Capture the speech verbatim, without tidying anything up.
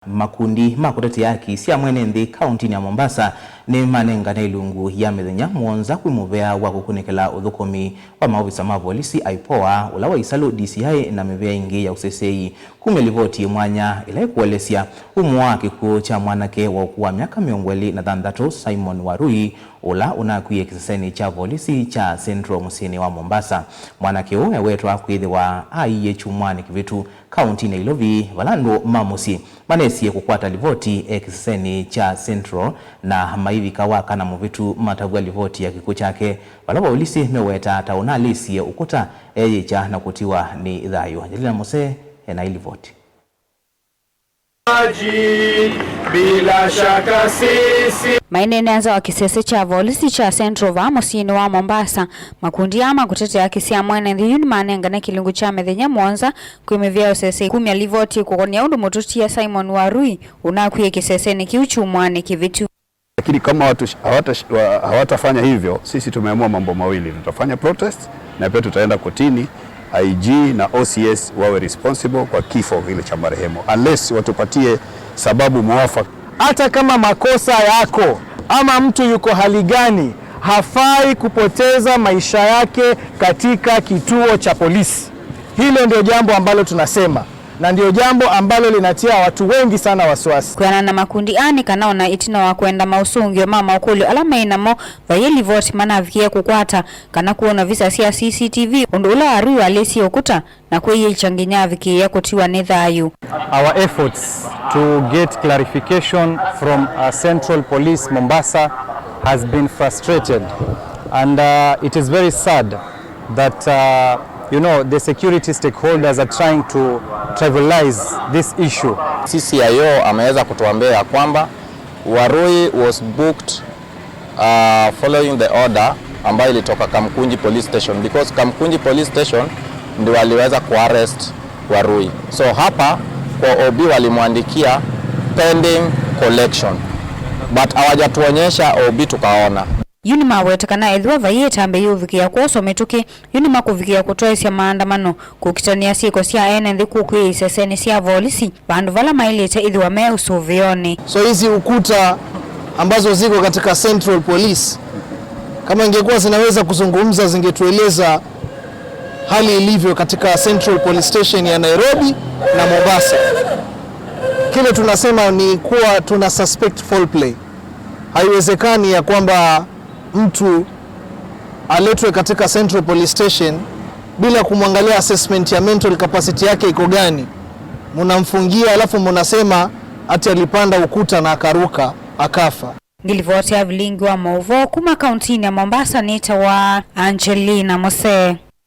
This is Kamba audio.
Makundi ma kũtetea haki sya mwene nthĩ kauntinĩ ya Mombasa nĩmanengane ilungu ya mĩthenya mũonza kwĩ mũvea wa kũkunĩkĩla ũthũkũmi wa maovisa ma volisi, IPOA, ũla wa Isalu D C I na mĩvea ĩngĩ ya ũseseĩ. Kumya livoti mwanya ĩla ĩkũelesya ũmwe wa kĩkw'ũ kya mwanake wa ũkũũ wa myaka mĩongo ĩlĩ na thanthatũ, Simon Warui, ũla ũnakwie kĩsesenĩ kya volisi kya Central mũsyĩnĩ wa Mombasa. Mwanake ũũ ewetwa kwĩthĩwa aiie kyumwanĩ kĩvĩtu kauntinĩ ya Ilovi, vala andũ ma mũsyĩ manesie kũkwata livoti e kĩsesenĩ kya Central, na maivika wa kana mũvĩtu matavw'a livoti ya kĩkw'ũ kyake, vala volisi mewetaa ta ũnalĩsie ũkũta eyĩkya na kũtiwa nĩ thayũ. Angelina Mose ena ilivoti. Bila shaka sisi. Maineena nza wa kĩsese kya volisi kya Central vaa mũsyĩnĩ wa Mombasa, makundi aa ma kũtetea haki sya mwene nthĩ yu nĩmanengane kĩlungu kya mĩthenya mũonza kwĩ mĩvea ya ũseseĩ kumya livoti kũkonia ũndũ mũtũtia Simon Warui ũnakwie kĩsesenĩ kĩu kyumwanĩ kĩvĩtu. Lakini kama watu sh-, hawata sh-, wa-, hawatafanya hivyo, sisi tumeamua mambo mawili. Tutafanya protest na pia tutaenda kotini. I G na O C S wawe responsible kwa kifo kile cha marehemu, unless watupatie sababu mwafaka. Hata kama makosa yako ama mtu yuko hali gani, hafai kupoteza maisha yake katika kituo cha polisi. Hilo ndio jambo ambalo tunasema, na ndio jambo ambalo linatia watu wengi sana wasiwasi. Kwĩanana na makundi aa nĩ kana ona ĩtina wa kwenda maũsũngĩo ma maũkũlyo ala maĩ namo, vaiĩ livoti manavikie kũkwata kana kwona visa sya C C T V, ũndũ ũla Warui walĩsie ũkũta na kwĩyĩkya nginya avikĩĩa kũtiwa nĩ thayũ. Our efforts to get clarification from, uh, Central Police Mombasa has been frustrated, and, uh, it is very sad that, uh, you know, the security stakeholders are trying to trivialize this issue. C C I O ameweza kutuambia ya kwamba Warui was booked, uh, following the order ambayo ilitoka Kamkunji Police Station, because Kamkunji Police Station ndio waliweza kuarrest Warui. So hapa kwa O B walimwandikia pending collection, but hawajatuonyesha O B tukaona. Yu nĩmaweta kana ethĩwa vaiĩ ĩtambya yĩũvikĩa kwoswa mĩtũkĩ, yu nĩmakũvikĩa kũtwaĩsya maandamano, kũkitanĩa syĩko sya ene nthĩ kũkw'ĩĩa isesenĩ sya volisi, vandũ vala maĩlĩte ĩthĩwa me ũsũvĩonĩ. So hizi ukuta ambazo ziko katika Central Police, kama ingekuwa zinaweza kuzungumza, zingetueleza hali ilivyo katika Central Police Station ya Nairobi na Mombasa. Kile tunasema ni kuwa tuna suspect foul play. Haiwezekani ya kwamba mtu aletwe katika Central Police Station bila kumwangalia assessment ya mental capacity yake iko gani. Munamfungia alafu munasema ati alipanda ukuta na akaruka, akafa. Ngilivoti ya vilingi wa maũvoo kuma kauntinĩ ya Mombasa nĩtawa Angelina Mose.